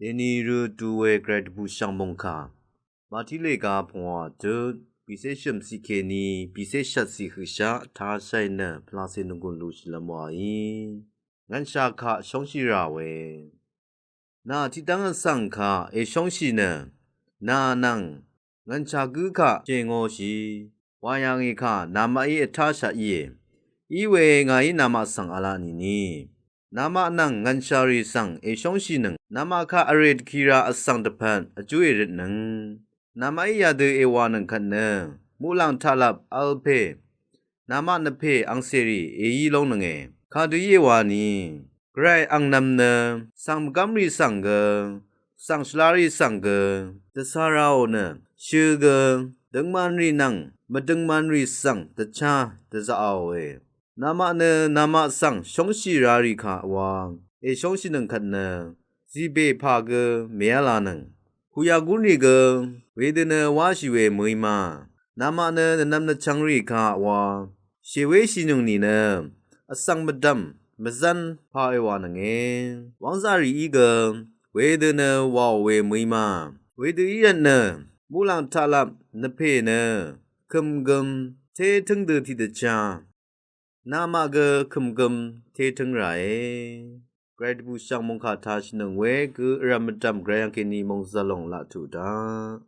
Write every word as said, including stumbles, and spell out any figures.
Deni rø du we gvray dvbù shv̀ng mòngkà Màtí lèga pungwà tut, bìcé shø̀m ciq kèní bìcé shvt ciq høqshaq tashai nø pvlacè nvgùn luqshìlv́m wàí ngv̀nshà kaq shóngshì rà we. Nà tiqdv́ng vsvng kaq èshóngshì nø, nà nvng ngv̀nshà gǿ kaq shèngōshì. Wà yà ngì kà namaqí vtáshaq íe. Iwe ngàí namaq svng v̄la nìni, namaq nvng ngv̀nshà rì svng èshóngshìnøng namaq kaq vrè dvkira vsvng dvpvt vjú èrøtnøng, namaqí yadø èwànøng kvt nø muqlàng taqlap v̄l pè namaq nvpè angcèrì èyí lóngnønge. Kadø íe wani, gvray angnv̄m nø svng mvgv́mrì svng gø, svng shvlarì svng gø dvcā rāò nø, shø gø, døngmanrì nvng mvdøngmanrì svng dvchá dvzaqāòe. Namaq nø namaq svng shóngshì rarì kà wa èshóngshìnøng kvt nø, zìbè pà gø mèv́lanøng. Kuyagúnrì gø wedø nø wáshì we mø̀í ma. Namaq nø nvnvm nvchvngrì kà wa shèwéshìnøng nìnø, vsvng mvdv̀m mvzv́n pà èwànønge. Wv́ngzaqrìí gø wedø nø wàò we mø̀í ma. Wedø í rvt nø muqlàng taqlap nvpè nø kø̀mgøm té tǿng dø tiqdvchá namaq gø kø̀mgøm té tǿng ràe. Gvray dvbù shv̀ng mòngkà tashìnøng we gø vrv̀m mvdv̀m gvray yv̀ng kèní mòngzv̀l lòng laq tuq daq.